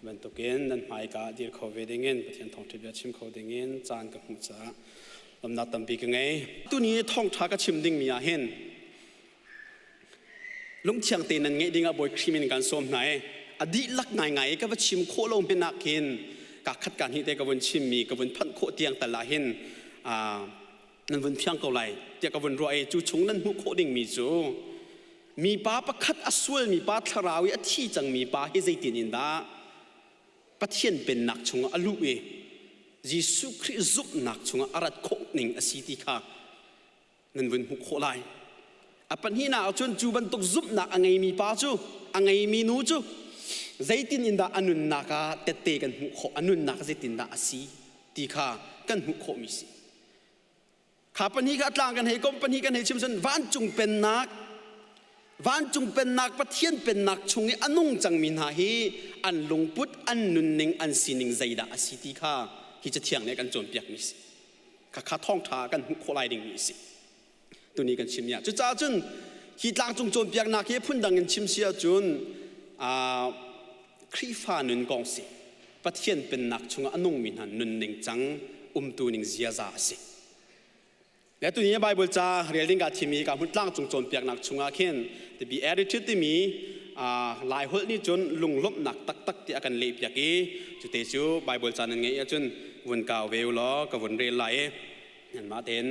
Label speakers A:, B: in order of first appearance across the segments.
A: Bantukin nan hmaika ah dir kho ve dingin Pathian thawngṭha bia chim kho dingin caan ka hmuh caah lawmnak tampi ka ngei. Tuni thawngṭha ka chim dingmi ah hin lungthiang te nan ngeih dingah Bawi Khrih min kan sawm hna i a dihlak ngaingai i ka va chim khawh lo hmenh ah khin ka khat ka hnih te ka vun chimmi ka vun phanh khawh tiang tal ah hin nan vun fiang ko lai tiah ka vun ruah i cu chung nan hmuh khawh dingmi cu mipa pakhat a sualmi pa thlarau i a thi cangmi pa hi zeitin in dah Pathian pennak chungah a luh i Jesuh Khrih zumhnak chungah a rat khawh ning a si ti kha nan vun hmuh khawh lai. A pahnihnak ah cun cu bantuk zumhnak a ngeimi pa cu a ngeimi nu cu zeitin in dah a nunnak ah tette kan hmuh khawh, a nunnak zeitin dah a si ti kha kan hmuh khawhmi si. Kha pahnih kha tlang kan hei komh pahnih kan hei chim cun vancung pennak vancung pennak Pathian pennak chung i a nung cangmi hna hi an lungput an nunning an sining zeidah a si ti kha hi cathiang nih a kan cawnpiakmi si. Khakha thawngṭha kan hmuh khawh lai dingmi a si. Tuni kan chim ah cucaah cun hi tlangcung cawnpiaknak hi phundang in chim si ahcun Khrihfa nun kong si. Pathian pennak chungah a nungmi hna nunning cang umtu ning ziaza a si. Le tuni Bible ca rel ding ka thimi ka hmun tlangcung cawnpiaknak chungah khin the beatitude timi Lai holh nih cun lunglawmhnak taktak ti a kan lehpiak i cute cu Bible ca nan ngeih ahcun vun kau ve u law ka vun rel lai i nanmah tein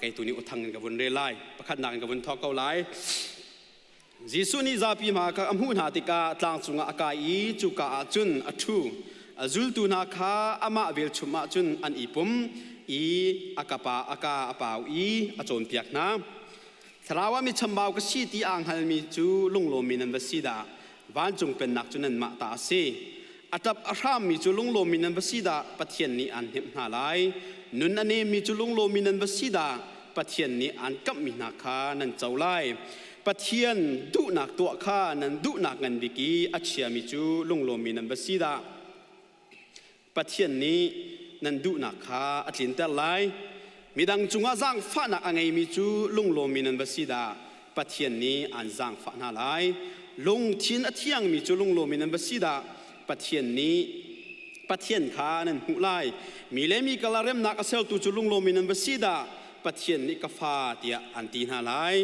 A: kei tu nih uthang in ka vun rel lai. Pakhatnak in ka vun thawk ko lai. Jesuh nih zapi hma kha a hmuh hna tikah tlang cungah a kai i cuka ah cun a ṭhu. A zultu hna kha amah velchum ah cun an i pum i a kapa a ka a pau i a cawnpiak hna. Thlarau ah mi chambau ka si ti aa hngalmi cu lunglawmmi nan va si dah! Vancung pennak cu nanmah ta a si. A ṭap a hrammi cu lunglawmmi nan va si dah! Pathian nih aan hnemh hna lai. Nun a nemmi cu lunglawmmi nan va si dah! Pathian nih aan kamhmi hna kha nan co lai. Pathian duhnak tuah kha nan duhnak ngan bik i a chiami cu lunglawmmi nan va si dah! Pathian nih nan duhnak kha a tlinter lai. Midang cungah zaangfahnak a ngeimi cu lunglawmmi nan va si dah! Pathian nih aan zaangfah hna lai. Lungthin a thiangmi cu lunglawmmi nan va si dah! Pathian nih Pathian kha nan hmuh lai. Mi le mi kala remnak a sertu cu lunglawmmi nan va si dah! Pathian nih ka fa tiah an ti hna lai.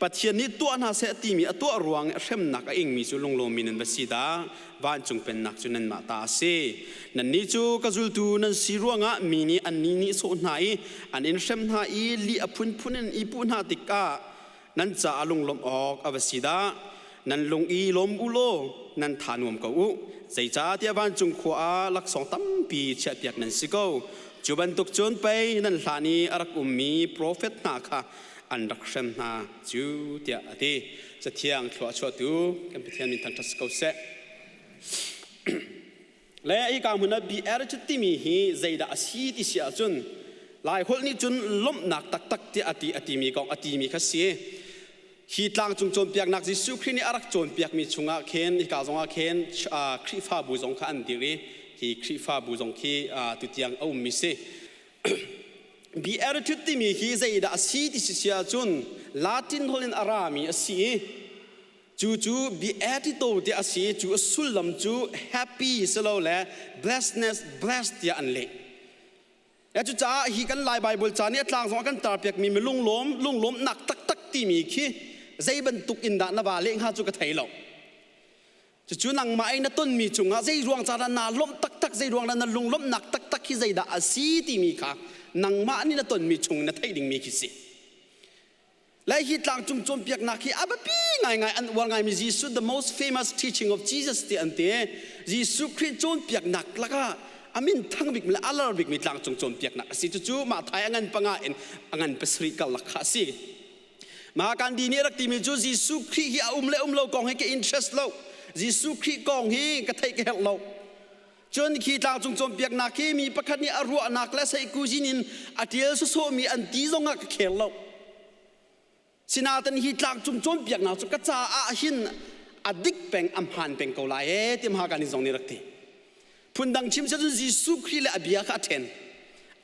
A: Pathian nih tuah hna seh timi a tuah ruang i hremnak a ingmi cu lunglawmmi nan va si dah! Vancung pennak cu nanmah ta a si. Nannih cu ka zultu nan si ruangah mi nih annih nih sawh hna i an in hrem hna i lih a phunphun in i puh hna tikah nan caah lunglawmh awk a va si dah! Nan lung i lawm u law nan tha nuam ko u. Zeicahtiah vancung khua ah laksawng tampi chiahpiak nan si ko. Cu bantuk cun pei nan hlan i a rak ummi profet hna kha an rak hrem hna cu tiah a ti. Cathiang thlua a chuahtu kan Pathian min thangṭhat si ko seh. Le hika hmun ah BR cu timi hi zeidah a si ti si ahcun Laiholh nih cun lawmhnak taktak tiah a ti a timi kong a timi kha si. Hi tlangcung cawnpiaknak Jesuh Khrih nih a rak cawnpiakmi chungah khin hika zongah khin Khrihfabu zong kha an dir i hi Khrihfabu zong khi tutiang a ummi si. Beatitude timi hi zeidah a si ti si si ahcun Latin holh in a rami a si i cu cu beatito ti a si i cu a sullam cu happy silole blessedness blessed tiah an leh. Cucaah hi kan Lai Baibal ca nih a tlang zong a kan tarpiakmi mi lunglawm lunglawmhnak taktak timi khi zei bantuk in dah na va leh hnga cu ka thei lo. Cucu nangmah i na tonmi cungah zei ruang ca dah naa lawmh taktak, zei ruang dah na lunglawmhnak taktak hi zeidah a si timi kha nangmah nih na tonmi chung na theih dingmi khi si. Le hi tlangcung cawnpiaknak hi a biapi ngaingai an uar ngaimi Jesuh the most famous teaching of Jesus ti an ti. Jesuh Khrih cawnpiaknak lakah a min thang bikmi le a lar bikmi tlangcung cawnpiaknak a si. Cucu Matthai a ngan panga in a ngan pasarih karlak kha a si. Mah Gandhi nih a rak timi cu Jesuh Khrih hi a um le um lo kong hi ka interest lo. Jesuh Khrih kong hi ka theih ka herh lo. Cun khi tlangcung cawnpiaknak hi mi pakhat nih a ruahnak le seihkuzin in a ṭial sawsawhmi an ti zongah ka khel lo. Sinain hi tlangcung cawnpiaknak cu ka caah hin a dik peng a hmaan peng ko lai ee ti Maha Gandhi zong nih rak ti. Phundang chim cun Jesuh Khrih le a bia kha a ṭhen.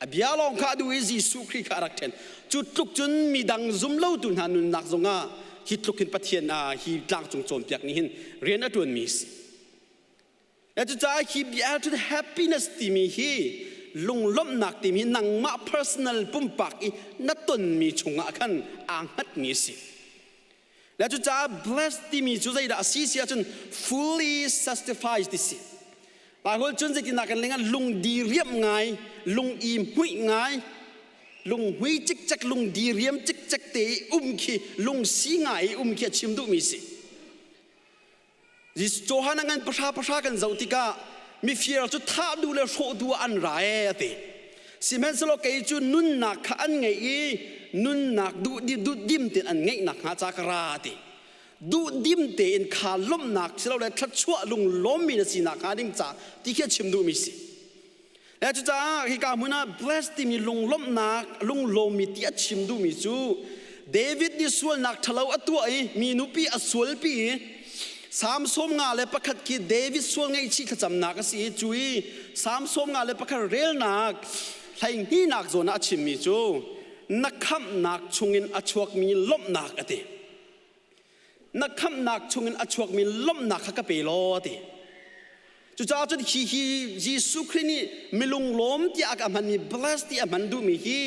A: A bia lawng kha a duh i Jesuh Khrih kha a rak ṭhen. Cu tluk cun midang zum lotu hna nunnak zongah hi tluk hin Pathian hi tlangcung cawnpiak nih hin rian a ṭuanmi a si. Cucaah hi beatitude happiness timi hi lunglawmhnak timi nangmah personal pumpak i na tonmi chungah khan aa hngatmi a si. Le cucaah blessed timi cu zeidah a si si ahcun fully satisfied ti si. Bible cun zeitindah kan leng ah lung diriam ngai, lung i hmuih ngai, lung hui cikcek, lung diriam cikcek te i um khi, lung si ngai i um khi a chim duhmi si. Johan a ngan pahra pahra kan zoh tikah mifir cu thah duh le hrawh duh ah an ra ee a ti. Sihmanhsehlaw kei cu nunnak kha an ngeih i nunnak duh dim tein an ngeih nakhnga ca ka ra a ti. Duhdim tein kha lawmhnak silole thluachuah lunglawmmi na si nakhnga ding ca ti khi a chim duhmi si. Le cucaah hika hmun ah bless timi lunglawmhnak lunglawmmi ti a chim duhmi cu David nih sualnak ṭhalo a tuah i mi nupi a sualpi i Salm 51 khi David sual ngaihchih thlacamnak a si i cu i Salm 51 relnak hleihnihnak zawn ah a chimmi cu na khamhnak chungin a chuakmi lawmhnak a ti. Na khamhnak chungin a chuakmi lawmhnak kha ka pe law a ti. Cucaah cun hi hi Jesuh Khrih nih milunglawm tiah a ka hmanmi bless ti a hman duhmi hi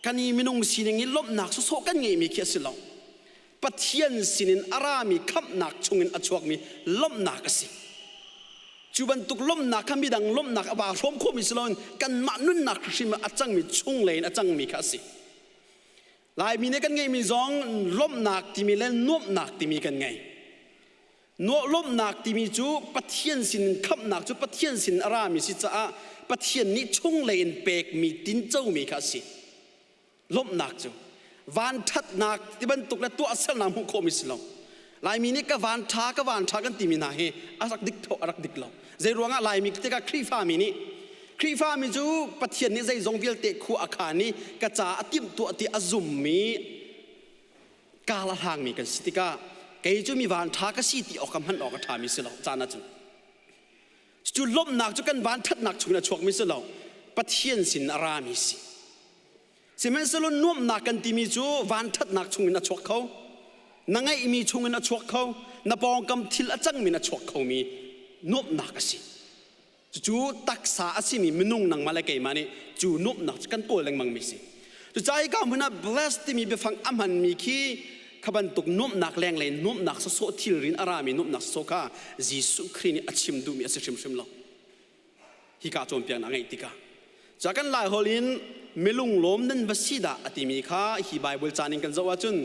A: kan i minung sining i lawmhnak sawsawh kan ngeihmi khi a si lo. Pathian sinin a rami khamhnak chungin a chuakmi lawmhnak a si. Cu bantuk lawmhnak kha midang lawmhnak a vaa hrawm khawhmi si loin kanmah nunnak hrim a cangmi chunglei in a cangmi kha a si. Laimi nih kan ngeihmi zong lawmhnak timi le nuamhnak timi kan ngei. Lawmhnak timi cu Pathian sin khamhnak cu Pathian sin a rami si caah Pathian nih chunglei in pekmi tincomi kha a si. Lawmhnak cu vanṭhatnak ti bantuk le tuahsernak hmuh khawhmi si lo. Laimi nih ka van ṭha ka van ṭha kan timi hna hi a rak dik a rak dik lo. Zei ruangah Laimi tikah Khrihfami nih Khrihfami cu Pathian nih zeizong vialte khua a khaan i ka ca a timhtuah ti a zummi kaal a hlangmi kan si tikah kei cu mi van ṭha ka si ti awk ka hman awk a ṭhami si lo caan ahcun. Cu lawmhnak cu kan van ṭhatnak chungin a chuakmi si lo. Pathian sin a rami si. Sihmanhsehlaw nuamhnak kan timi cu vanṭhatnak chungin a chuak kho. Na ngeihmi chungin a chuak kho. Na pawngkam thil a cangmi in a chuak khomi nuamhnak a si. Cucu taksa a simi minung nangmah le keimah nih cu nuamhnak cu kan kawl lengmangmi si. Cucaah hika hmun ah bless timi biafang a hmanmi khi kha bantuk nuamhnak lenglei nuamhnak sawsawh thilri in a rami nuamhnak sawsawh kha Jesuh Khrih nih a chim duhmi a si hrimhrim lo. Hika cawnpiaknak a ngeih tikah ca kan Laiholh in milunglawm nan va si dah a timi kha hi Bible caan in kan zoh ahcun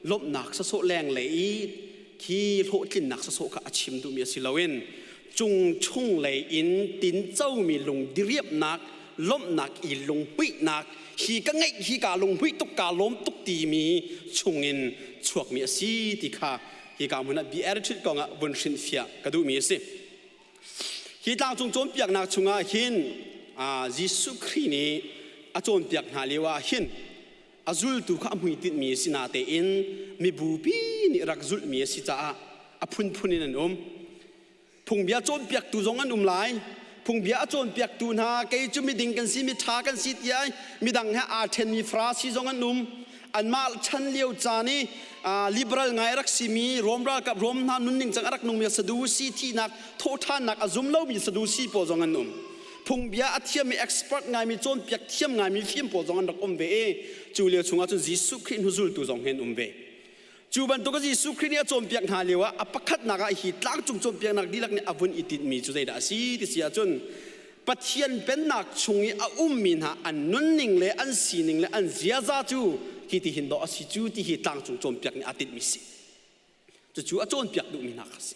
A: lawmhnak sawsawh lenglei i khi hlawhtlinnak sawsawh kha a chim duhmi a si loin cung chunglei in tincomi lungdiriamhnak lawmhnak i lunghmuihnak hi ka ngeih hi kaa lunghmuih tuk kaa lawm tuk timi chungin chuakmi a si ti kha hika hmun ah beatitude kongah vun hrinhfiah ka duhmi a si. Hi tlangcung cawnpiaknak chungah hin Jesuh Khrih nih a cawnpiak hna lio ah hin a zultu kha a hmuitinhmi a si natein mibupi nih rak zulhmi a si caah a phunphun in an um. Phungbia cawnpiaktu zong an um lai. Phungbia a cawnpiaktu hna kei cu miding kan si, miṭha kan si tiah midang he aa ṭhenmi Farasi zong an um. Anmah chan lio caan i liberal ngai a rak simi Rom ralkap Rom hna nunning cang a rak nungmi Sadusi thihnak thawhṭhannak a zum lomi Sadusi pawl zong an um. Phungbia a thiammi expert ngaimi cawnpiak thiam ngaimi fim pawl zong an rak um ve i cu lio chungah cun Jesuh Khrih hnuzultu zong hi an um ve. Cu bantuk Jesuh Khrih nih a cawnpiak hna lio ah a pakhatnak ah hi tlangcung cawnpiaknak dihlak nih a vun i tinhmi cu zeidah a si ti si ahcun Pathian pennak chung i a ummi hna an nunning le an sining le an ziaza cu hi ti hin dawh a si cu ti hi tlangcung cawnpiak nih aa tinhmi si. Cucu a cawnpiak duhmi hna kha a si.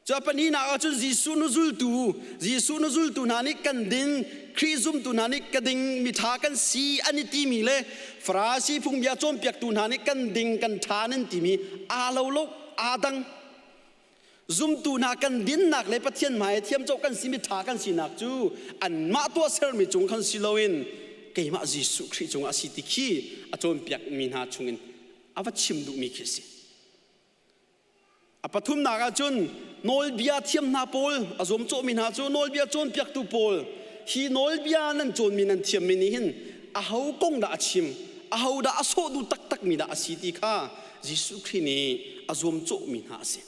A: Cu a pahnihnak ah cun Jesuh nu zultu, Jesuh nu zultu hna nih kan ding, Khrih zumtu hna nih ka ding, miṭha kan si an i timi le Farasi phungbia cawnpiaktu hna nih kan ding, kan ṭha nan timi aa lo lo, aa dang. Zumtu hna kan dinnak le Pathian hmai thiamcoh kan si miṭha kan sinak cu anmah tuahsermi cung khan si loin keimah Jesuh Khrih cungah a si ti khi a cawnpiakmi hna chungin a va chim duhmi khi a si. A pathumnak ah cun nawlbia thiam hna pawl a zuamcawhmi hna cu nawlbia cawnpiaktu pawl hi nawlbia nan cawnmi nan thiammi nih hin aho kong dah a chim aho dah a sawh duh taktakmi dah a si ti kha Jesuh Khrih nih a zuamcawhmi hna a si.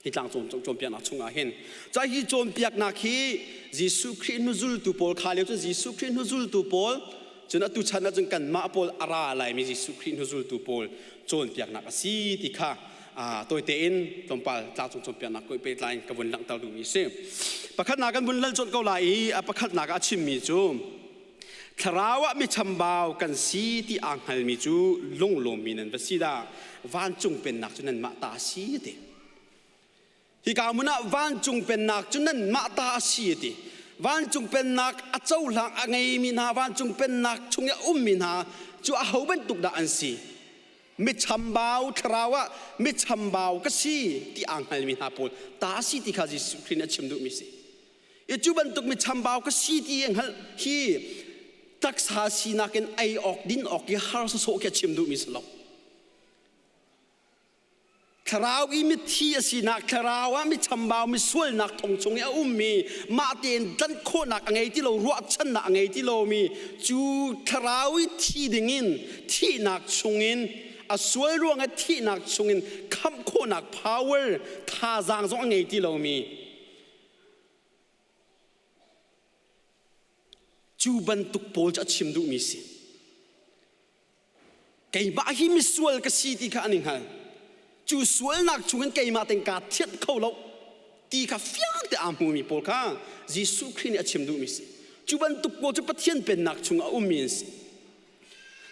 A: Hi tlang cawnpiaknak chungah hin. Ca hi cawnpiaknak hi Jesuh Khrih hnuzultu pawl kha lio cun Jesuh Khrih hnuzultu pawl cun atu chan ahcun kanmah pawl a ra laimi Jesuh Khrih hnuzultu pawl cawnpiaknak a si ti kha tawi tein tlawmpal tlangcung cawnpiaknak koi pehtlai in ka vun langhter duhmi a si. Pakhatnak kan vun lal colh ko lai i a pakhatnak ah a chimmi cu thlarau ah mi chambau kan si ti aa hngalmi cu lunglawmmi nan va si dah vancung pennak cu nanmah ta a si a ti. Hika hmun ah vancung pennak cu nanmah ta a si a ti. Vancung pennak a cohlang a ngeimi hna vancung pennak chung i a ummi hna cu aho bantuk dah an si? Mi chambau thlarau ah mi chambau ka si ti aa hngalmi hna pawl ta a si ti kha Jesuh Khrih nih a chim duhmi a si. I cu bantuk mi chambau ka si ti a hngalh hi taksa sinak in ei awk din awk i har sawsawh khi a chim duhmi si lo. Thlarau i mithi a sinak, thlarau ah mi chambau, mi sualnak thong chung i a ummi, mah tein tlanh khawhnak a ngei ti lo, ruahchannak a ngei ti lomi, cu thlarau i thi dingin thihnak chungin a sual ruangah thihnak chungin khamh khawhnak power thazaang zong a ngei ti lomi Cu bantuk pawl cu a chim duhmi si. Keimah hi misual ka si ti kha an i hngal. Cu sualnak chungin keimah tein kaa thianh kho lo ti kha fiang te aa hmumi pawl kha Jesuh Khrih nih a chim duhmi si. Cu bantuk pawl cu Pathian pennak chungah a ummi an si.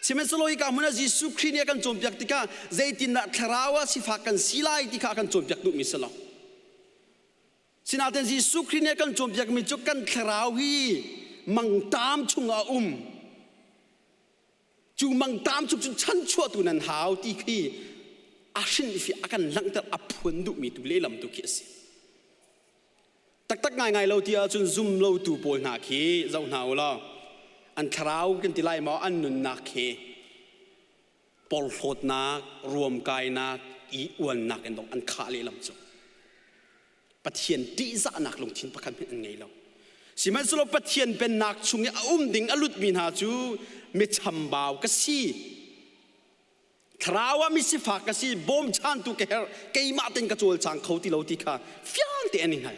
A: Sihmanhsehlaw hika hmun ah Jesuh Khrih nih a kan cawnpiak tikah zeitindah thlarau ah sifak kan si lai ti kha a kan cawnpiak duhmi si lo. Sinain Jesuh Khrih nih a kan cawnpiakmi cu kan thlarau hi mangṭam chungah a um. Cu mangṭam chung cun chanchuahtu nan hau ti khi a hrin i a kan langhter a phuan duhmi tu lehlam tu khi a si. Taktak ngaingai lo ti ahcun zum lotu pawl hna khi zoh hna u law an thlarau kan ti lai maw an nunnak khi porhlawtnak, ruamkainak, i uannak in dong an khah lehlam cu. Pathian ṭihzahnak lungthin pakhat hmanh an ngei lo. Sihmanhsehlaw Pathian pennak chung i a um ding a lutmi hna cu mi chambau ka si. Thlarau ah mi sifak ka si, bawmchantu ka herh, keimah tein ka cawlcang kho ti lo ti kha fiang te an i hngal.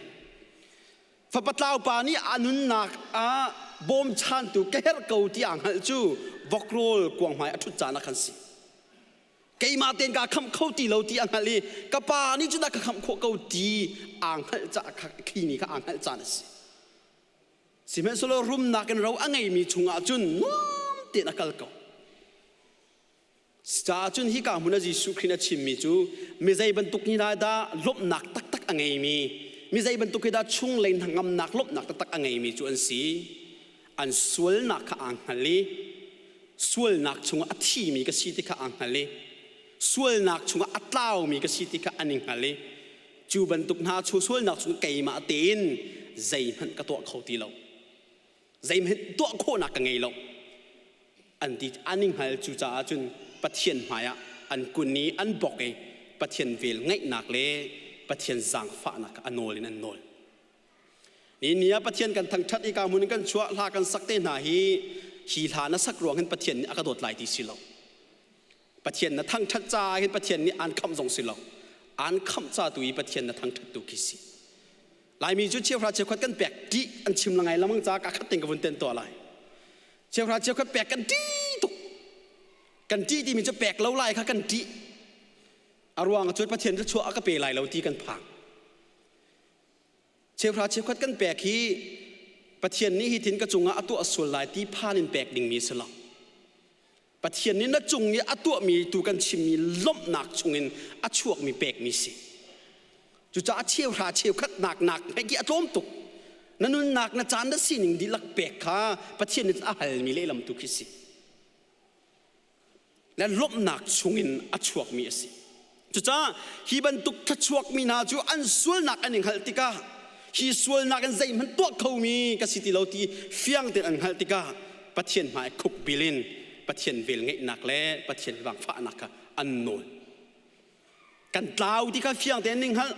A: Fapa tlaupa nih a nunnak ah bawmchantu ka herh ko ti aa hngalh cu vokrawl kuang hmai a ṭhut caan ah khan si. Keimah tein kaa khamh kho ti lo ti a hngalh i ka pa nih cun a ka khamh khawh ko ti aa hngalh caah khi ni kha aa hngalh caan a si. Sihmanhsehlaw rumnak in ro a ngeimi chungah cun nuam tein a kal ko. Caah cun hika hmun ah Jesuh Khrih a chimmi cu mi zei bantuk ni dah lawmhnak taktak a ngeimi, mi zei bantuk hi dah chunglei hnangamnak lawmhnak taktak a ngeimi cu an si. An sualnak kha aa hngal i sualnak chungah a thimi ka si ti kha aa hngal i sualnak chungah a tlaumi ka si ti kha an i hngal i cu bantuk hna chu sualnak chung keimah tein zeihmanh ka tuah kho ti lo. Zeihmanh tuah khawhnak ka ngei lo. An ti an i hngal cu caah cun Pathian hmaiah an kun i an bok i Pathian vel ngaihnak le Pathian zaangfahnak kha a nawl in an nawl. Ni ni ah Pathian kan thangṭhat i ka hmun in kan chuah hla kan sak te hna hi hi hla na sak ruang hin Pathian nih a ka dawt lai ti si lo. Pathian na thangṭhat caah hin Pathian nih aan khamh zong si lo. Aan khamh ca tu i Pathian na thangṭhat tu khi si. Laimi cu cheuhra cheukhat kan pek ṭih an chim langai lamang ca ka khat ting ka vun ten tuah lai. Cheuhra cheukhat pek kan ṭih tuk. Kan ṭih timi cu pek lo lai kha kan ṭih. A ruang cu Pathian cu chuah a ka pe lai lo ti kan phang. Cheuhra cheukhat kan pek hi Pathian nih hi tin ka cungah a tuah sual lai ti phan in pek dingmi si lo. Pathian nih na cung i a tuahmi tu kan chimmi lawmhnak chungin a chuakmi pekmi si. Cucaah cheuhra cheukhat nak nak hmeih a tlawm tuk. Na nunnak na caan na sining dihlak pek kha Pathian nih a halmi lehlam tu khi si. Le lawmhnak chungin a chuakmi a si. Cucaah hi bantuk thluachuakmi hna cu an sualnak an i hngalh tikah hi sualnak in zeihmanh tuah khomi ka si ti lo ti fiang tein an hngalh tikah Pathian hmai khuk bil in Pathian velngeihnak le Pathian vaangfahnak kha an nawl. Kan tlau ti kha fiang tein an i hngalh.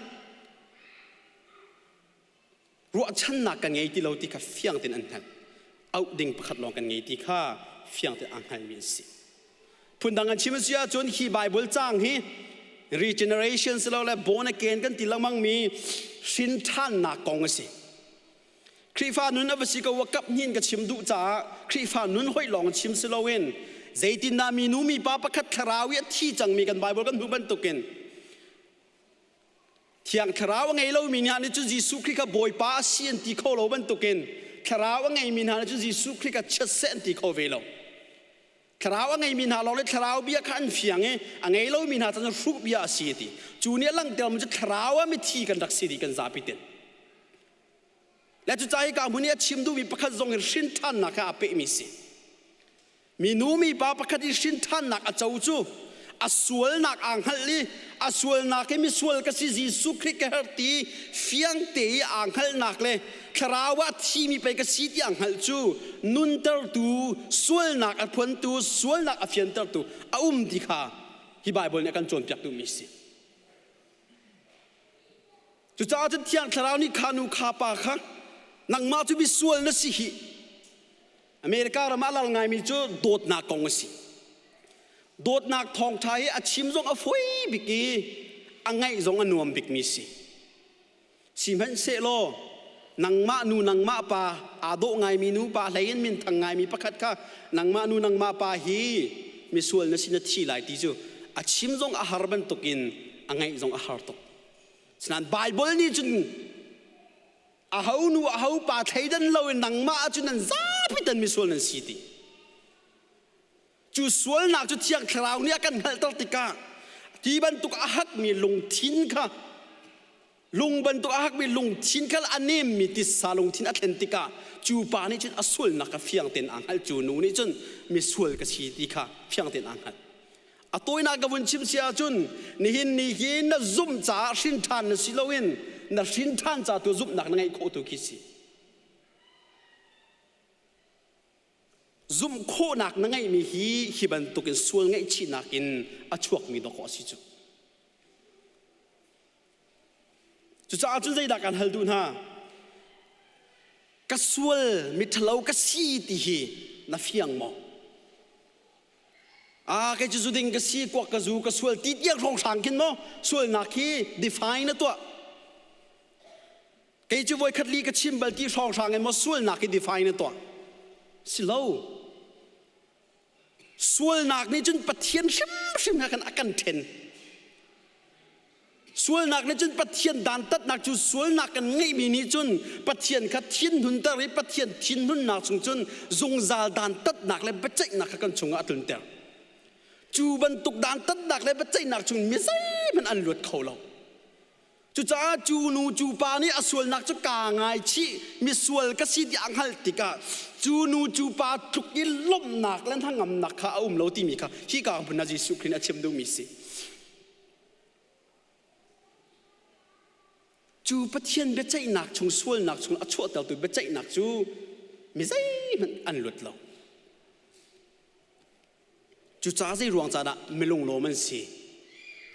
A: Ruahchannak kan ngei ti lo ti kha fiang tein an hngalh. Auh ding pakhat lawng kan ngei ti kha fiang tein aa hngalmi an si. Phundang an chim a si ahcun hi Baibal caang hi Regeneration silole born again kan ti lengmang mi hrin ṭhannak kong a si. Khrihfa nun a va si ko wa kap hnin ka chim duh caah Khrihfa nun hoih lawng chim si loin zeitindah minu mipa pakhat thlarau i a thi cangmi kan Bible kan hmuh bantukin Thiang Thlarau a ngei lomi hna nih cun Jesuh Khrih kha Bawipa a si an ti kho lo bantukin Thlarau a ngeimi hna nih cun Jesuh Khrih kha chiat seh an ti kho ve lo. Thlarau a ngeimi hna lawng le Thlarau bia kha an fiang i a ngei lomi hna cu hruh bia a si a ti. Cu nih a langhtermi cu Thlarau ah mithi kan rak si dih kan zapi ten. Le cucaah hika hmun i a chim duhmi pakhat zong hi hrin ṭhannak he aa pehmi si. Minu mipa pakhat i hrin ṭhannak a co cu a sualnak aa hngalh i a sualnak hi misual ka si Jesuh Khrih ka herh ti fiang te i aa hngalhnak le thlarau ah thimi pei ka si ti aa hngalh cu nuntertu sualnak a phuantu sualnak a fiantertu a um ti kha hi Baibal nih a kan cawnpiak duhmi si. Cucaah cun Thiang Thlarau nih kha nu kha pa kha nangmah cu misual na si hi America ram ah lal ngaimi cu dawtnak kong a si. Dawtnak thawngṭha hi a chim zong a fawi bik i a ngaih zong a nuam bikmi si. Sihmanhsehlaw nangmah nu nangmah pa aa dawh ngaimi nu pa hlei in minthang ngaimi pakhat kha nangmah nu nangmah pa hi misual na si na thi lai ti cu a chim zong a har bantukin a ngaih zong a har tuk. Sinain Baibal nih cun aho nu aho pa thleidan loin nangmah ahcun nan zapi tan misual nan si ti cu sualnak cu thiang thlarau nih a kan hngalhter tikah ti bantuk a hakmi lungthin kha lung bantuk a hakmi lungthin kha a nemmi titsa lungthin a thlen tikah cu pa nih cun a sualnak kha fiang tein aa hngalh cu nu nih cun misual ka si ti kha fiang tein aa hngalh A tawinak ka vun chim si ahcun nihin ni hi na zumh caah hrin ṭhan na si loin na hrin ṭhan ca tu zumhnak na ngeih khawh tu khi si. Zumh khawhnak na ngeihmi hi hi bantukin sual ngaihchihnak in a chuakmi dawkaw a si cu. Cucaah cun zeidah kan hal duh hna? Ka sual miṭhalo ka si ti hi na fiang maw? Ah, kei cu zu ding ka si, kuak ka zu, ka sual ti tiang hrawnghrang khin maw sualnak hi define na tuah. Kei cu voikhat li ka chim bal ti hrawnghrang in maw sualnak hi define na tuah. Si lo. Sualnak nih cun Pathian hrimhrim he khan a kan ṭhen. Sualnak nih cun Pathian dantatnak cu sualnak kan ngeihmi nih cun Pathian kha thinhunter i Pathian thinhunnak chung cun zungzal dantatnak le biaceihnak kha kan chungah a tlunter. Cu bantuk dantatnak le biaceihnak chung mi zeihmanh an luat kho lo. Cucaah cu nu cu pa nih a sualnak cu kaa ngaichih misual ka si ti a hngalh tikah cu nu cu pa tluk i lawmhnak le hnangamnak kha a um lo timi kha hika hmun ah Jesuh Khrih nih a chim duhmi si. Cu Pathian biaceihnak chung sualnak chung a chuahtertu biaceihnak cu mi zeihmanh an luat lo. Cucaah zei ruang ca dah milunglawm an si?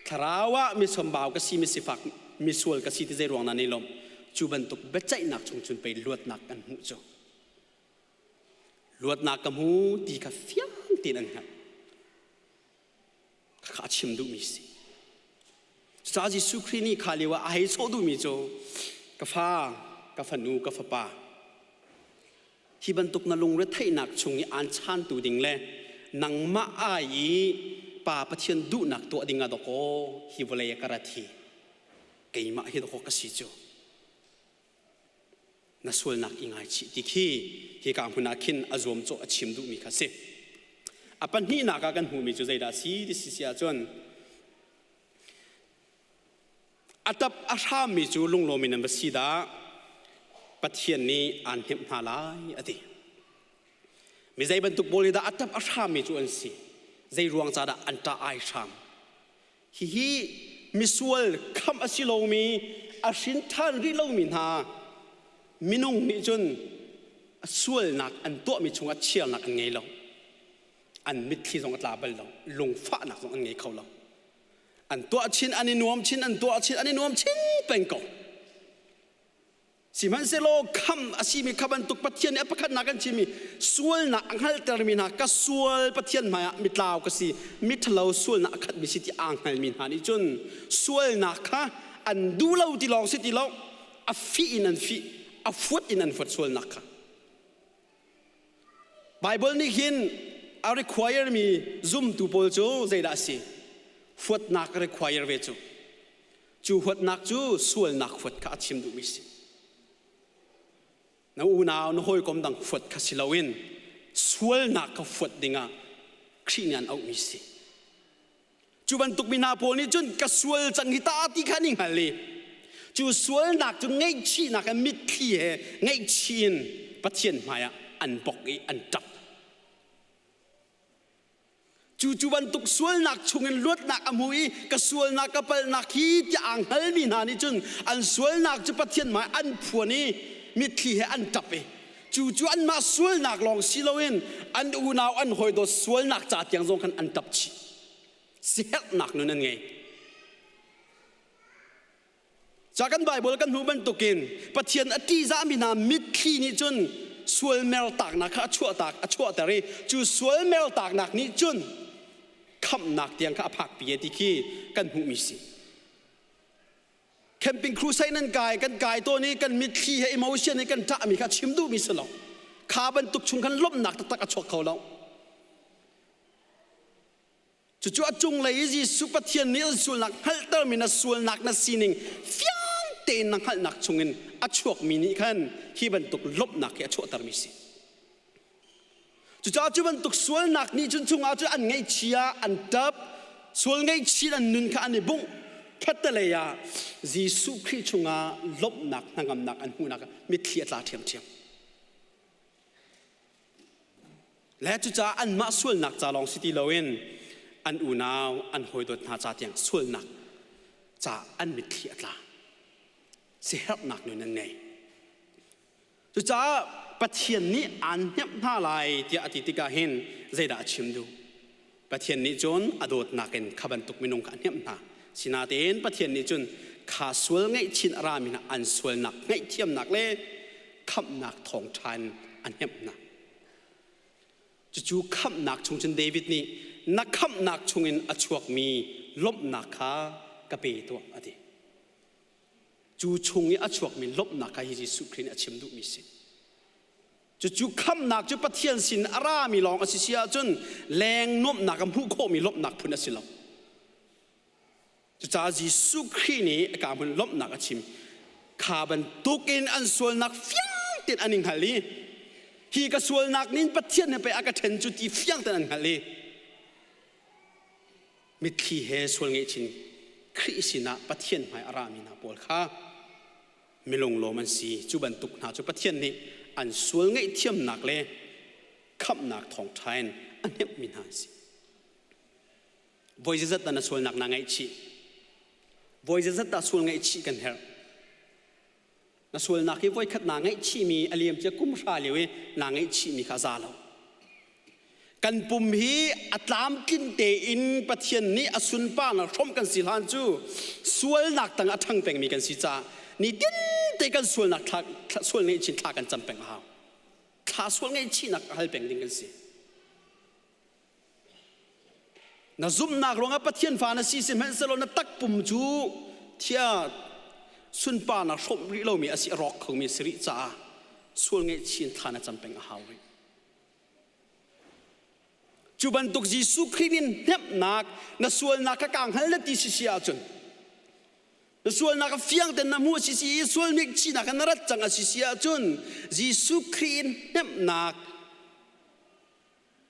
A: Thlarau ah mi chambau ka si, mi sifak, mi sual ka si ti zei ruang dah ni lawm? Cu bantuk biaceihnak chung cun pei luatnak kan hmuh cu. Luatnak ka hmu ti kha fiang tein an hngalh. Khakha a chim duhmi si. Cucaah Jesuh Khrih nih kha lio ah a hei sawh duhmi cu ka fa, ka fanu, ka fapa, hi bantuk na lungretheihnak chung i aan chantu ding le nangmah ai i Pa Pathian duhnak tuah ding ah dawkaw hi vawlei ah ka rat hi keimah hi dawkaw ka si cu na sualnak i ngaichih ti khi hika hmun ah khin a zuamcawh a chim duhmi kha si. A pahnihnak ah kan hmuhmi cu zeidah a si ti si ahcun a tap a hrammi cu lunglawm in an va si dah Pathian nih aan hnemh hna lai a ti. Mi zei bantuk pawl hi dah a tap a hrammi cu an si? Zei ruang ca dah an ṭah ai hram? Hihi misual khamh a si lomi, a hrin ṭhan rih lomi hna minung nih cun sualnak an tuahmi chungah chiarnak an ngei lo. An mitthli zong a tla bal lo. Lungfahnak zong an ngei kho lo. An tuah chin, an i nuam chin, an tuah chin, an i nuam chin peng ko. Sihmanhsehlaw kham a simi kha bantuk Pathian nih a pakhatnak kan chimmi sualnak a hngalhtermi hna ka sual Pathian hmaiah mitlau ka si miṭhalo sualnak a khatmi si ti aa hngalmi hna nih cun sualnak kha an duh lo ti lawng si ti lo a fih in an fih a fuat in an fuat sualnak kha. Bible nih hin a require mi zumtu pawl cu zeidah a si? Huatnak a require ve cu. Cu huatnak cu sualnak huat kha a chim duhmi si. Na unau, na hawikom dang huat kha si loin sualnak kha huat dingah Khrih nih an auhmi si. Cu bantuk mi hna pawl nih cun ka sual cang hi ta ti kha an i hngal i cu sualnak cu ngaihchihnak in mitthli he ngaihchih in Pathian hmaiah an bok i an ṭap. Cu cu bantuk sualnak chungin luatnak a hmu i ka sualnak ka palhnak hi tiah aa hngalmi hna nih cun an sualnak cu Pathian hmai an phuan i mitthli he an ṭap i cu cu anmah sualnak lawng si loin an unau an hawidawt sualnak ca tiang zong khan an ṭap chih. Siherhnak nun an ngei. Ca kan Bible kan hmuh bantukin Pathian a ṭihzahmi hna mitthli nih cun sual mertaknak kha a chuahtak a chuahter i cu sual mertaknak nih cun khamhnak tiang kha a phakpi e ti khi kan hmuhmi si. Camping crusade nan kai kan kai tawn i kan mitthli he emotion he kan ṭahmi kha chim duhmi si lo. Kha bantuk chung khan lawmhnak taktak a chuak kho lo. Cucu a cunglei i Jesuh Pathian nih an sualnak hngalhtermi na sualnak na sining fiang tein na hngalhnak chungin a chuakmi nih khan hi bantuk lawmhnak hi a chuahtermi si. Cucaah cu bantuk sualnak nih cun chungah cun an ngaihchia, an ṭap, sual ngaihchih an nun kha an i bungh. Khattelei ah Jesuh Khrih chungah lawmhnak hnangamnak an hmuhnak ah mitthli a tla ṭhiamṭhiam. Le cucaah anmah sualnak ca lawng si ti loin an unau an hawidawt hna ca tiang sualnak ca an mitthli a tla. Siherhnak nun an ngei. Cucaah Pathian nih aan hnemh hna lai tiah a ti tikah hin zeidah a chim duh? Pathian nih cun a dawtnak in kha bantuk minung kha a hnemh hna. Sinain Pathian nih cun kha sual ngaihchin a rami hna an sualnak ngaihthiamnak le khamhnak thawngṭha in a hnemh hna. Cucu khamhnak chung cun David nih na khamhnak chungin a chuakmi lawmhnak kha ka pe tuah a ti. Cu chung i a chuakmi lawmhnak kha hi Jesuh Khrih nih a chim duhmi si. Cucu khamhnak cu Pathian sin a rami lawng a si si ahcun leng nuamhnak a hmuh khawhmi lawmhnak phun a si lo. Cucaah Jesuh Khrih nih a ka hmun lawmhnak a chim. Kha bantukin an sualnak fiang tein an i hngal i hi ka sualnak nin Pathian he pei a ka ṭhen cu ti fiang tein an hngalh i mitthli he sual ngeihchin Khrih sinah Pathian hmai a rami hna pawl kha milunglawm an si. Cu bantuk hna cu Pathian nih an sual ngaihthiamnak le khamhnak thawngṭha in a hnemhmi hna an si. Voi zeizat dah na sualnak naa ngaihchih? Voi zeizat dah sual ngaihchih kan herh? Na sualnak hi voikhat naa ngaihchihmi a liam cia kum hra lio i naa ngaihchihmi kha a za lo. Kan pum hi a tlamtlin tein Pathian nih a sunparnak hrawmh kan si hlan cu sualnak tang a ṭhang pengmi kan si caah nitin te kan sualnak thla, sual ngaihchin thla kan cam peng a hau. Thla sual ngaihchihnak a hal peng ding kan si. Na zumhnak ruangah Pathian fa na si sihmanhsehlaw na takpum cu thia sunparnak hrawmh rih lomi a si a rawk khomi a si rih caah sual ngaihchin thla na cam peng a hau rih. Cu bantuk Jesuh Khrih nih hnemhnak na sualnak kha kaa hngal na ti si si ahcun na sualnak a fiang ten na hmuh a si si i sual ngaihchihnak na rat cang a si si ahcun Jesuh Khrih in hnemhnak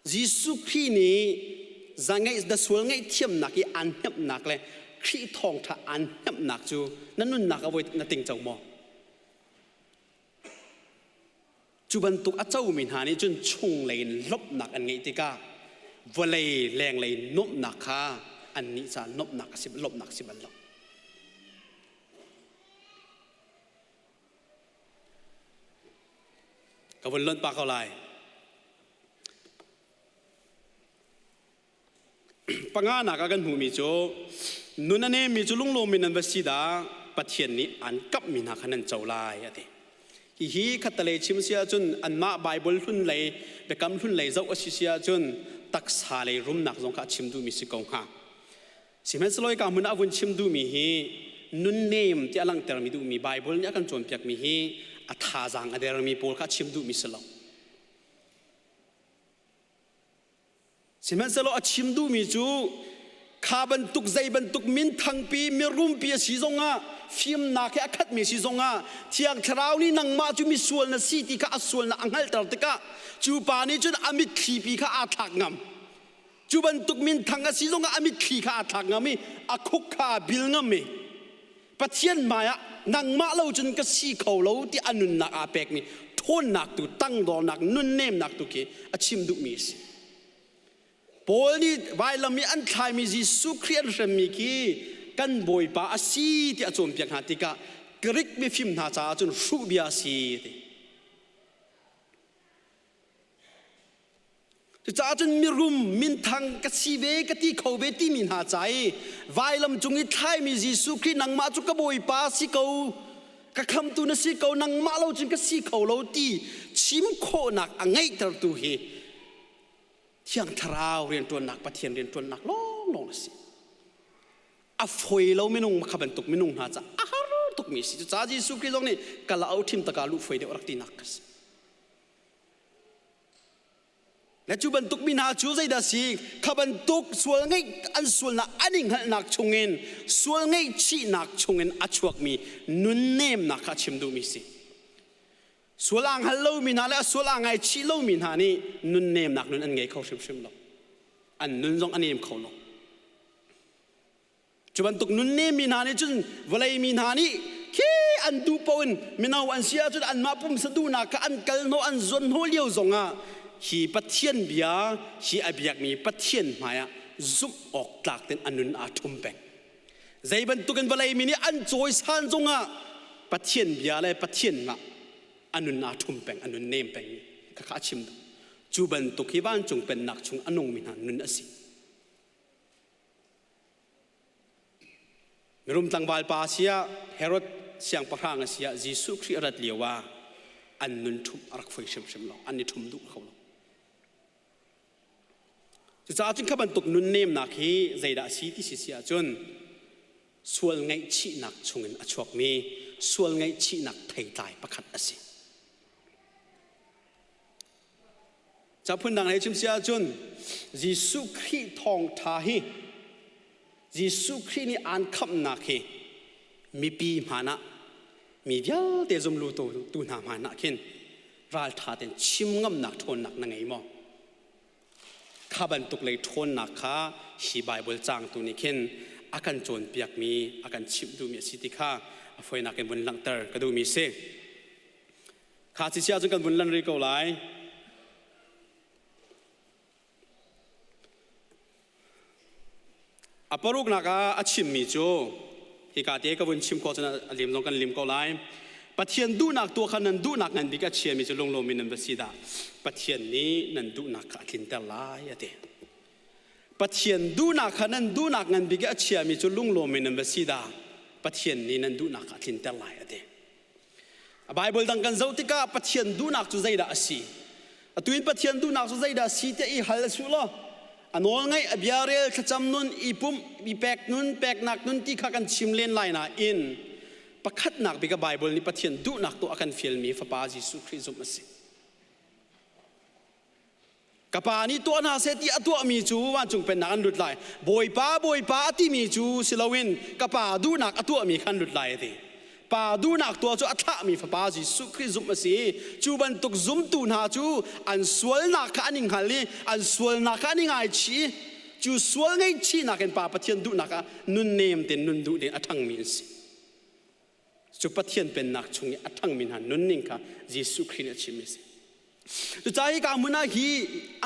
A: Jesuh Khrih nih na sual ngaihthiamnak i aan hnemhnak le Khrih thawngṭha aan hnemhnak cu na nunnak ah voi na tingco maw? Cu bantuk a comi hna nih cun chunglei in lawmhnak an ngeih tikah vawlei lenglei nuamhnak kha annih caah nuamhnak a si lawmhnak a si bal lo. Ka vun lonh pah ko lai. Panganak ah kan hmuhmi cu nun a nemmi cu lunglawm in nan va si dah Pathian nih aan kamhmi hna kha nan co lai a ti. Hihi khattelei chim si ahcun anmah Baibal hlun lei biakam hlun lei zoh a si si ahcun taksa lei rumnak zong kha a chim duhmi si ko hnga. Sihmanhsehlaw ka hmun ah vun chim duhmi hi nunnem ti a langhtermi duhmi Baibal nih a kan cawnpiakmi hi a thazaang a dermi pawl kha a chim duhmi si lo. Sihmanhsehlaw a chim duhmi cu kha bantuk zei bantuk minthangpi mirumpi a si zongah fimnak he a khatmi si zongah Thiang Thlarau nih nangmah cu misual na si ti kha a sualnak a hngalhter tikah cu pa nih cun a mitthli pi kha aa thlak ngam. Cu bantuk minthang a si zongah a mitthli kha aa thlak ngam i a khuk kha aa bil ngam i Pathian hmaiah nangmah lo cun ka si kho lo ti a nunnak aa pekmi ṭhawnnak tu tangdornak nunnemnak tu khi a chim duhmi a si. Paul nih vailam i an thlaimi Jesuh Khrih an hremmi khi kan Bawipa a si ti a cawnpiak hna tikah Greek mifim hna caah cun hruh bia a si ti. Cucaah cun mirum minthang ka si ve ka ti kho ve timi hna ca i vailam cung i thlaimi Jesuh Khrih nangmah cu ka Bawipa si ko ka khamtu na si ko nangmah lo cun ka si kho lo ti chim khawhnak a ngeihtertu hi Thiang Thlarau rianṭuannak Pathian rianṭuannak lawnglawng a si. A foi lo minung kha bantuk minung hna ca a har tukmi si. Cucaah Jesuh Khrih zong nih ka la o ṭhim taka luh foi deuh rak tinak ka si. Le cu bantuk mi hna cu zeidah si? Kha bantuk sual ngeih an sualnak an i hngalhnak chungin sual ngaihchihnak chungin a chuakmi nunnemnak kha a chim duhmi si. Sual aa hngal lomi hna le a sual aa ngaichih lomi hna nih nunnemnak nun an ngei kho hrimhrim lo. An nun zong a nem kho lo. Cu bantuk nunnem mi hna nih cun vawlei mi hna nih khi an duh paoh in mino an si ahcun anmah pumsa duhnak kha an kal hnawh an zuan hnawh lio zongah hi Pathian bia hi a biakmi Pathian hmaiah zumh awk tlak tein a nun aa ṭhum peng. Zei bantukin vawlei mi nih an cawisan zongah Pathian bia le Pathian mah a nun aa ṭhum peng, a nun nem peng kha kha a chim duh. Cu bantuk hi vancung pennak chung a nungmi hna nun a si. Mirum tlangval pa siah Herod siangpahrang a siah Jesuh Khrih a rat lio ah an nun ṭhumh a rak foi hrimhrim lo an i ṭhum duh kho lo. Cucaah cun kha bantuk nunnemnak hi zeidah a si ti si si ahcun sual ngaihchihnak chungin a chuakmi sual ngaihchihnak theitlai pakhat a si. Ca phundang he chim si ahcun Jesuh Khrih thawngṭha hi Jesuh Khrih nih aan khamhnak hi mipi hmaan ah mi vialte zumlu tu hna hmaan ah khin ralṭha tein chim ngamnak ṭhawnnak na ngei maw? Kha bantuk lei ṭhawnnak kha hi Baibal caangtu nih khin a kan cawnpiakmi, a kan chimh duhmi a si ti kha a fawinak in vun langhter ka duhmi a si. Kha ci chia cun kan vun lan rih ko lai. A paruknak ah a chimmi cu hika te ka vun chim khawh cun a lim zong kan lim ko lai. Pathian duhnak tuah kha nan duhnak ngan bik a chiami cu lunglawm in nan va si dah. Pathian nih nan duhnak kha a tlinter lai a ti. Pathian duhnak kha nan duhnak ngan bik i a chiami cu lunglawm in nan va si dah. Pathian nih nan duhnak kha a tlinter lai a ti. A Bible dang kan zoh tikah Pathian duhnak cu zeidah a si? Atu in Pathian duhnak cu zeidah a si tiah i hal a su law a nawl ngaih a bia rel thlacam nun i pumh i pek nun peknak nun ti kha kan chim len lai nain pakhatnak bik a Bible nih Pathian duhnak tuah a kan fialmi Fapa Jesuh Khrih zumh a si. Ka pa nih tuah hna seh ti a tuahmi cu vancung pennak an lut lai. Bawipa, Bawipa a timi cu si loin ka pa duhnak a tuahmi kha an lut lai a ti. Pa duhnak tuah cu a thlahmi Fapa Jesuh Khrih zumh a si. Cu bantuk zumtu hna cu an sualnak kha an i hngal i an sualnak kha an i ngaichih i cu sual ngaihchihnak in Pa Pathian duhnak ah nunnem tein nun duh ding a ṭhangmi an si. Cu Pathian pennak chung i a ṭhangmi hna nunning kha Jesuh Khrih nih a chimmi a si. Cucaah hika hmun ah hi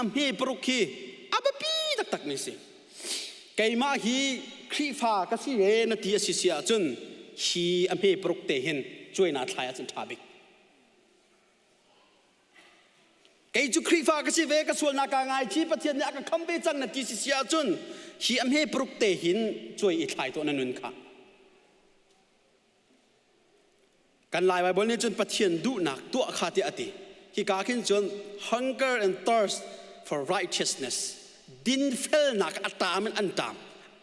A: a hme paruk hi a biapi taktakmi a si. Keimah hi Khrihfa ka si ve na ti a si si ahcun hi a hme paruk te hin cuai naa thlai ahcun ṭha bik. Kei cu Khrihfa ka si ve, ka sualnak kaa ngaichih, Pathian nih a ka kham ve cang na ti si si ahcun hi a hme paruk te hin cuai i thlai tuah na nun kha. Kan Lai Baibal nih cun Pathian duhnak tuah kha tiah a ti. Hika khin cun hunger and thirst for righteousness dinfelnak a ṭam in an ṭam,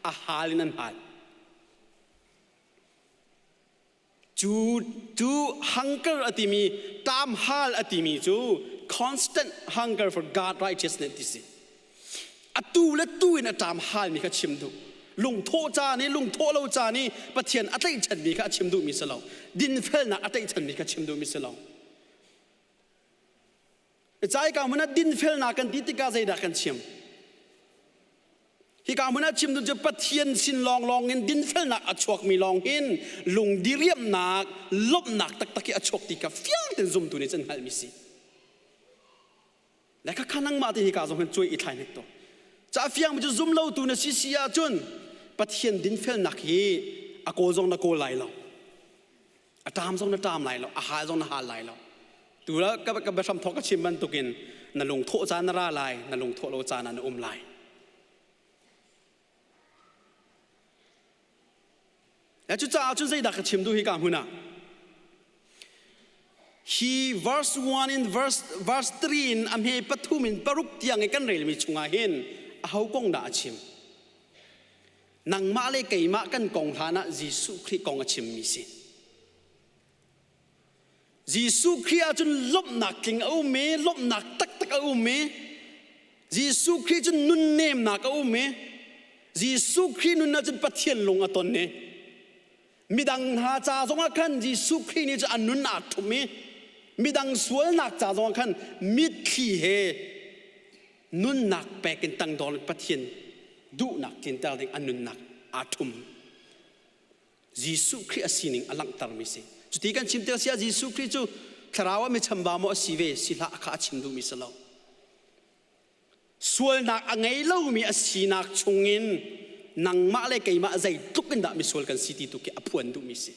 A: a hal in an hal. Cu cu hunger a timi ṭam hal a timi cu constant hunger for God righteousness ti si. Atu le tu in a ṭam halmi kha chim duh. Lungthawh caan i lungthawh lo caan i Pathian a tlaihchanmi kha a chim duhmi si lo. Dinfelnak a tlaihchanmi kha chim duhmi si lo. Cai ka hmun ah dinfelnak kan ti tikah zeidah kan chim? Hika hmun ah chim duh cu Pathian sin lawnglawng in dinfelnak a chuakmi lawng hin lungdiriamnak, lawmhnak taktak hi a chuak ti kha fiang tein zumtu nih cun hngalhmi si. Le khakha nangmah te hika zong hin cuai i thlai hnek to. Ca fiang cu zum lo tu na si si ahcun Pathian dinfelnak hi a kawl zong na kawl lai lo. A ṭam zong na ṭam lai lo. A hal zong na hal lai lo. Tu la ka ka biahram thawk ka chim bantukin na lungthawh caan na ra lai, na lungthawh lo caan ah na um lai. Le cucaah cun zeidah ka chim duh hi ka hmun ah? Hi verse 1 in verse, verse 3 in a hme pathum in paruk tiang i kan relmi chungah hin aho kong dah a chim? Nangmah le keimah kan kong hlan ah Jesuh Khrih kong a chimmi si. Jesuh Khrih ahcun lawmhnak tling a um i lawmhnak taktak a um i Jesuh Khrih cun nunnemnak a um i Jesuh Khrih nun ahcun Pathian lung a ton i midang hna ca zongah khan Jesuh Khrih nih cun a nun aa ṭhum i midang sualnak ca zongah khan mitthli he nunnak pek in tangdor in Pathian duhnak tlinter ding a nunnak aa ṭhum. Jesuh Khrih a sining a langhtermi si. Cuti kan chim tik siah Jesuh Khrih cu thlarau ah mi chambau maw a si ve si hlah kha a chim duhmi si lo. Sualnak a ngei lomi a sinak chungin nangmah le keimah zeitluk in dah misual kan si ti tu khi a phuan duhmi si.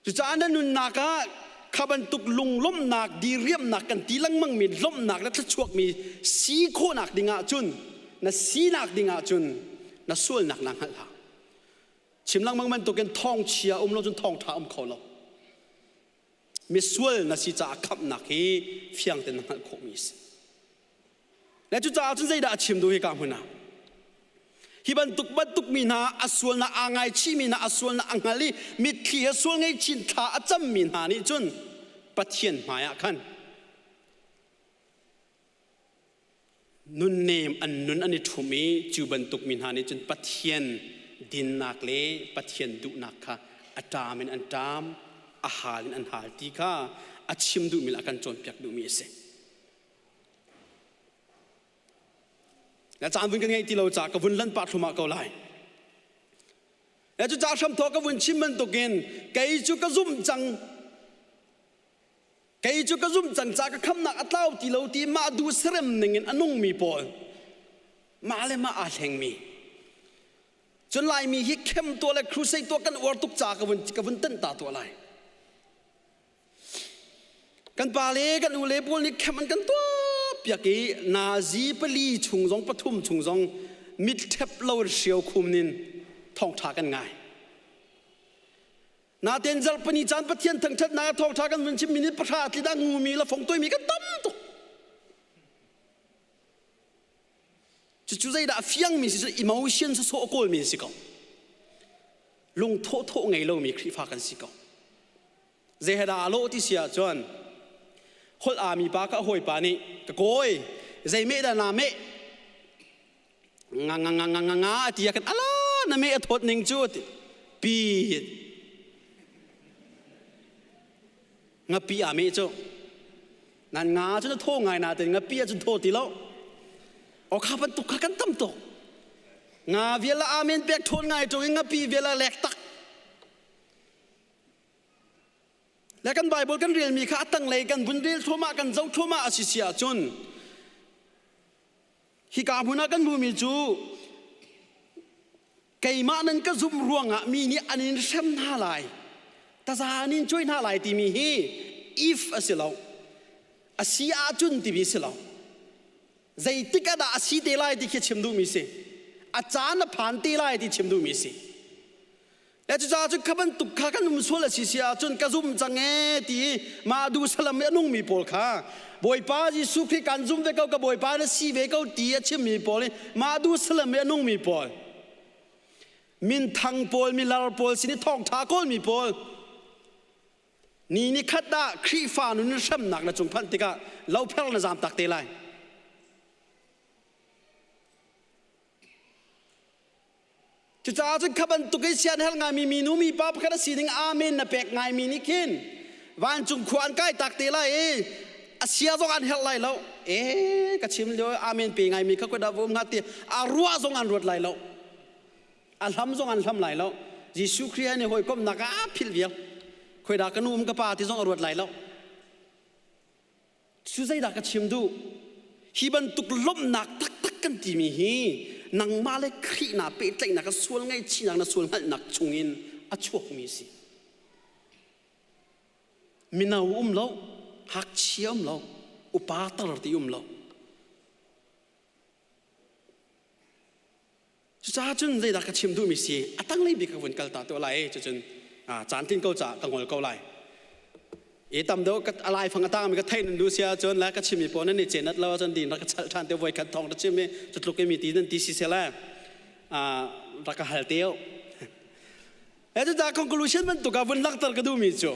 A: Cucaah na nunnak ah kha bantuk lunglawmhnak, diriamhnak kan ti lengmangmi lawmhnak le thluachuakmi si khawhnak ding ahcun na sinak ding ahcun na sualnak naa hngalh hau. Chim lengmang bantukin thawngchia um lo cun thawngṭha um kho lo. Misual na si caah khamhnak hi fiang tein na hngalh khawhmi a si. Le cucaah cun zeidah a chim duh hika hmun ah? Hi bantuk bantuk mi hna a sualnak aa ngaichihmi hna a sualnak a hngal i mitthli he sual ngaihchin thla a cammi hna nih cun Pathian hmaiah khan nunnem an nun an i ṭhum i cu bantuk mi hna nih cun Pathian dinnak le Pathian duhnak kha a ṭam in an ṭam, a hal in an hal ti kha a chim duhmi le a kan cawnpiak duhmi a si. Na caan vun ka ngeih ti lo ca ka vun lanh pah thluahmah ko lai. Na cu ca hramthawk ka vun chim bantukin kei cu ka zumh cang kei cu ka zumh cang ca ka khamnak a tlau ti lo ti mah duh serem ning in a nungmi pawl mah le mah aa hlengmi cun laimi hi khem tuah le crusade tuah kan uar tuk ca ka vun ka vun tanh ta tuah lai Kan pa le kan u le pawl nih khem an kan tuahpiak i nazi pali chung zong pathum chung zong mit ṭhep lo hrio khum nin thawngṭha kan ngai. Naten zarhpini caan Pathian thangṭhatnak thawngṭha kan vun chim minute pahra tli dah ngumi le fongtoimi kan tam tuk. Cucu zeidah a fiangmi si cu emotion sawsawh a kawlmi si ko. Lungthawhthawh ngei lomi Khrihfa kan si ko. Zeihedah aa lawh ti si ahcun holh aami pa ka hawipa nih ka kawi zei meh dah naa meh nga nga nga nga nga nga a ti ah khan ala na meh a thawt ning cu a ti pi ngapi aa meh cu nan nga cu na thaw ngai nain ngapi ah cun thaw ti lo o kha bantuk kha kan tam tuk nga vial ah amen pek thawn ngai ṭung in ngapi vial ah lek tak Le kan Bible kan relmi kha a tanglei kan vun rel thluahmah kan zoh thluahmah a si si ahcun hika hmun ah kan hmuhmi cu keimah nan ka zumh ruangah mi nih an in hrem hna lai taza an in cuai hna lai timi hi if a si lo a si ahcun timi si lo zeitik ah dah a si te lai ti khi chim duhmi si a caan a phan te lai ti chim duhmi si. Le cucaah cun kha bantuk kha kan um sual a si si ahcun ka zum cang ee ti i mah duh salam i a nungmi pawl kha Bawipa Jesuh Khrih kan zum ve ko ka Bawipa na si ve ko ti a chimmi pawl i mah duh salam i a nungmi pawl minthang pawl milar pawl sin i thawngṭha kawlmi pawl ni ni khat ah Khrihfa nun hremnak na cung phanh tikah lopher na zam tak te lai. Cucaah cun kha bantuk i sian herh ngaimi minu mipa pakhat a sining amen na pek ngaimi nih khin vancung khua an kai tak te lai i a sia zong an herh lai lo. E ka chim lio amen pe ngaimi kha koi dah va um hnga ti a ruah zong an ruat lai lo. A hlam zong an hlam lai lo. Jesuh Khrih he hawikomhnak ah a philh vial. Khoi dah ka nu um ka pa ti zong a ruat lai lo. Cu zeidah ka chim duh? Hi bantuk lawmhnak taktak kan timi hi nangmah le Khrih naa pehtlaihnak a sual ngaihchihnak na sual hngalhnak chungin a chuakmi a si. Mino um lo, ngakchia um lo, upa tar ti um lo. Cucaah cun zeidah ka chim duhmi si a tanglei bik ka vun kal ta tuah lai cucun caan tlin ko caah ka ngol ko lai. I tam deuh ka a laifang a tangmi ka theih nan duh si ahcun le ka chimmi pawl nan i cenat lo ahcun din rak ka chalh ṭhan te voi khat thawng ka chim i cutluk i mi ti nan ti si seh le rak ka hal te u. E cucaah conclusion bantuk ah vun langhter ka duhmi cu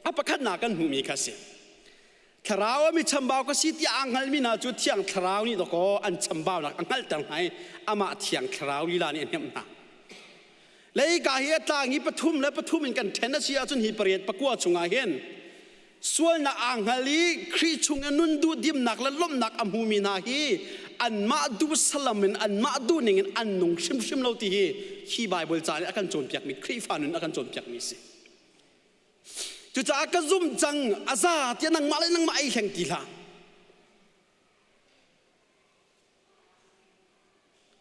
A: a pakhatnak kan hmuhmi kha si. Thlarau a mi chambau ka si tiah aa hngalmi hna cu Thiang Thlarau nih dawkaw an chambaunak a hngalhter hna i amah Thiang Thlarau lila nih a hnemh hna. Leika hi a tlang hi pathum le pathum in kan ṭhen a si ahcun hi pariat pakua chungah hin sualnak aa hngal i Khrih chung i nun duh dimnak le lawmhnak a hmumi hna hi anmah duh salam in anmah duh ning in an nung hrimhrim lo ti hi hi Baibal ca nih a kan cawnpiakmi Khrihfa nun a kan cawnpiakmi a si. Cucaah ka zumh cang a za tiah nangmah le nangmah ei hleng ti hlah.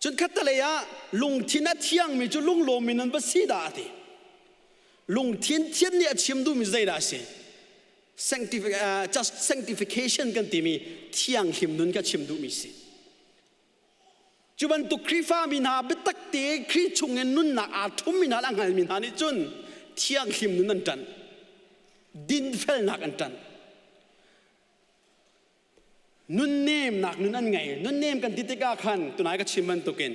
A: Cun khattelei ah lungthin a thiangmi cu lunglawmmi nan va si dah a ti. Lungthin thian nih a chim duhmi zeidah a si? Just sanctification kan timi thianghlim nun ka chim duhmi si. Cu bantuk Khrihfa mi hna biatak te Khrih chungin nunnak aa ṭhummi hna le a hngalmi hna nih cun thianghlim nun an ṭanh. Dinfelnak an ṭanh. Nunnemnak nun an ngei. Nunnem kan ti tikah khan tunai ka chim bantukin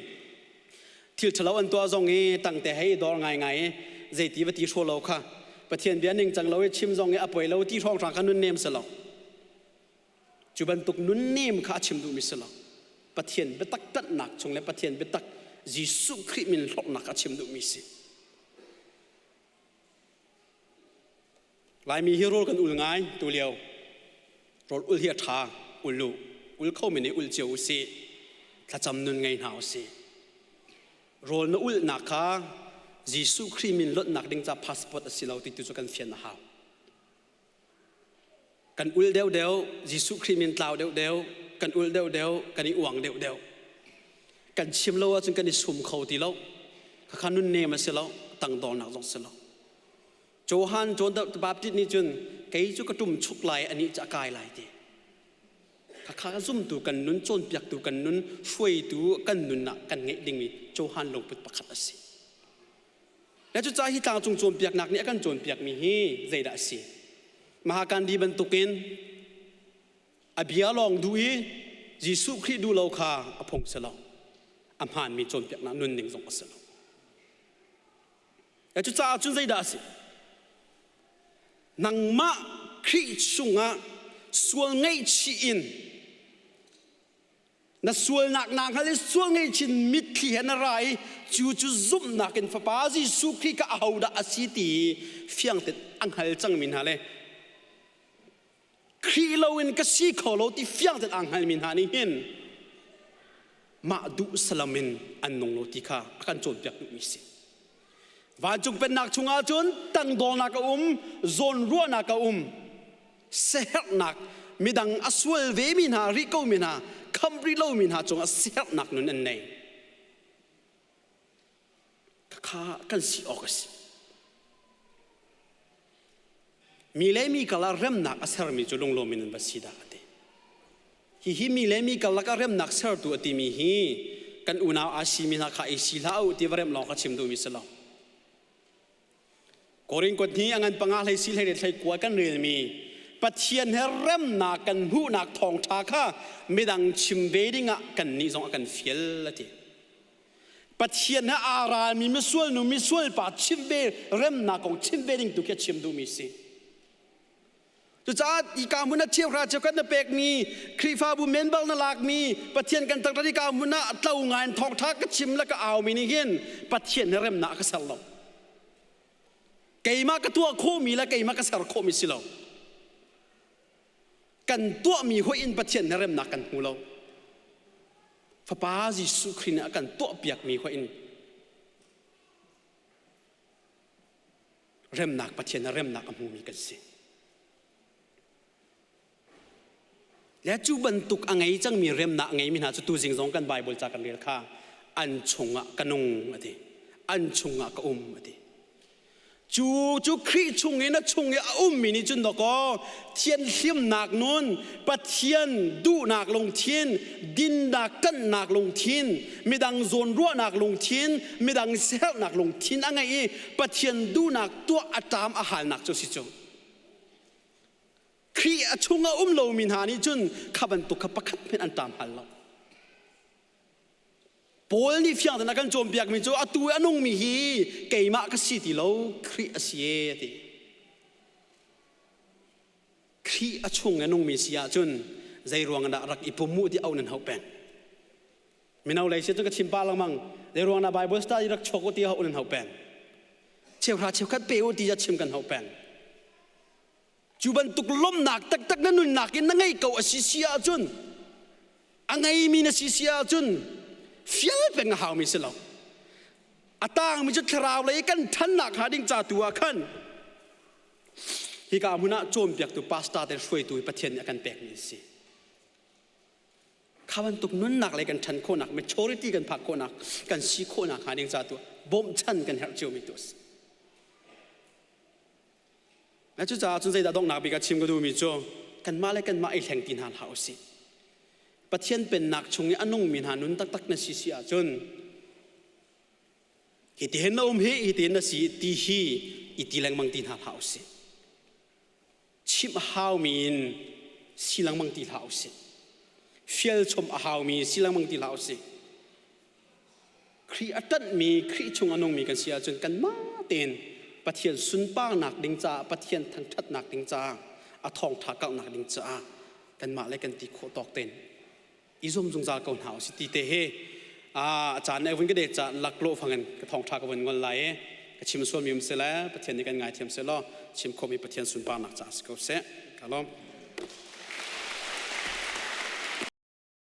A: thil ṭhalo an tuah zong i tangte hei dor ngaingai i zeiti va ti hraw lo kha Pathian bia ningcang lo i chim zong i a poi lo ti hrawnghrang kha nunnem si lo. Cu bantuk nunnem kha a chim duhmi si lo. Pathian biatak ṭanhnak chung le Pathian biatak Jesuh Khrih min hlawknak a chim duhmi si. Laimi hi rawl kan ul ngai tu lio. Rawl ul hi a ṭha, ul u. Ul kho mi nih ul cio u sih. Thlacam nun ngei hna u sih. Rawl na ulnak kha Jesuh Khrih min lonhnak ding ca passport a si lo ti tu cu kan fian a hau. Kan ul deuhdeuh, Jesuh Khrih min tlau deuhdeuh, kan ul deuhdeuh, kan i uang deuhdeuh. Kan chim lo ahcun kan i sum kho ti lo. Khakha nunnem a si lo, tangdornak zong si lo. Johan John the Baptist nih cun kei cu ka ṭum chuk lai anih cu a kai lai ti. Khakha zumtu kan nun cawnpiaktu kan nun hruaitu kan nun ah kan ngeih dingmi Johan lungput pakhat a si. Le cucaah hi tlangcung cawnpiaknak nih a kan cawnpiakmi hi zeidah a si? Mahakandi bantukin a bia lawng duh i Jesuh Khrih duh lo kha a phung si lo. A hmaanmi cawnpiaknak nunning zong a si lo. Le cucaah cun zeidah a si? Nangmah Khrih chungah sual ngaihchih in Na sualnak naa hngal i sual ngeichin mitthli he na ra i cu cu zumhnak in Fapa Jesuh Khrih kha ahodah a si ti fiang tein a hngal cangmi hna le Khrih loin ka si kho lo ti fiang tein aa hngalmi hna nih hin mah duh salam in an nung lo ti kha a kan cawnpiak duhmi si. Vancung pennak chungah cun tangdawlnak a um, zawnruahnak a um, siaherhnak midang a sual vemi hna rih komi hna khamh rih lomi hna cungah siaherhnak nun an nei. Khakha kan si awk a si. Mi le mi karlak remnak a sermi cu lunglawm in an va si dah a ti. Hihi mi le mi karlak ah remnak sertu a timi hi kan unau aa simi hna kha ei si hlah u ti va remh lawng kha chim duhmi si lo. Korin kuat hnih a ngan panga hlei si hlei hlei kua kan relmi Pathian he remnak kan hmuhnak thawngṭha kha midang chim ve dingah kannih zong a kan fial a ti. Pathian he aa ralmi misual nu misual pa chim ve remnak kong chim ve ding tu khi a chim duhmi si. Cucaah hika hmun ah cheuhra cheukhat na pekmi Khrihfabu member na lakmi Pathian kan taktak hika hmun ah tlo ngai in thawngṭha ka chim le ka aumi nih hin Pathian he remnak a ka ser lo. Keimah ka tuah khawhmi le keimah ka ser khawhmi si lo. Kan tuahmi hoih in Pathian he remnak kan hmu lo. Fapa Jesuh Khrih nih a kan tuahpiakmi hoih in remnak Pathian ah remnak a hmumi kan si. Le cu bantuk a ngei cangmi remnak a ngeimi hna cu tuzing zong kan Bible ca kan rel kha an chungah ka nung a ti. An chungah ka um a ti. Cu cu Khrih chung i na chung i a ummi nih cun dawkaw thianhlimnak nun, Pathian duhnak lungthin, dinnak ṭanhnak lungthin, midang zawnruahnak lungthin, midang siaherhnak lungthin a ngei i Pathian duhnak tuah a ṭam a halnak cu si cu. Khrih a chung a um lomi hna nih cun kha bantuk kha pakhat hmanh an ṭam hal lo. Paul nih fiang tein a kan cawnpiakmi cu atu i a nungmi hi keimah ka si ti lo, Khrih a si e a ti. Khrih a chung i a nungmi si ahcun zei ruang dah rak i pum u ti auh nan hauh peng. Mino lei si cun ka chim pah lengmang zei ruang dah Bible study rak chuak u ti auh nan hauh peng. Cheuhra cheukhat pe u ti chim kan hauh peng. Cu bantuk lawmhnak taktak na nunnak in na ngei ko a si si ahcun a ngeimi na si si ahcun fial peng a haumi si lo. A tangmi cu thlarau lei kan ṭhannak hnga ding ca tu ah khan hika hmun ah cawnpiaktu pastor te hruaitu hi Pathian nih a kan pekmi a si. Kha bantuk nunnak lei kan ṭhan khawhnak maturity kan phak khawhnak kan si khawhnak hnga ding ca tu bawmhchan kan herh ciomi tu a si. Na cucaah cun zeidah donghnak bik ah chim ka duhmi cu kanmah le kanmah i hleng ti hna hlah usih. Pathian pennak chung i a nungmi hna nun taktak na si si ahcun hi ti hin na um hi hi ti hin na si ti hi i ti lengmang ti hna hlah usih. Chimh a haumi in si lengmang ti hlah usih. Fial chom a haumi si lengmang ti hlah usih. Khrih a ṭanhmi, Khrih chung a nungmi kan si ahcun kanmah tein Pathian sunparnak ding caah, Pathian thangṭhatnak ding caah, a thawngṭha kauhnak ding caah kanmah le kan ti khawh tawk tein i zuam zungzal ko hna usih ti te hi a caan nih vun ka det ca laklawh fangin ka thawngṭha ka vun ngol lai i ka chim sualmi um seh le Pathian nih kan ngaithiam seh law chim khawhmi Pathian sunparnak caah si ko seh. Ka lawm.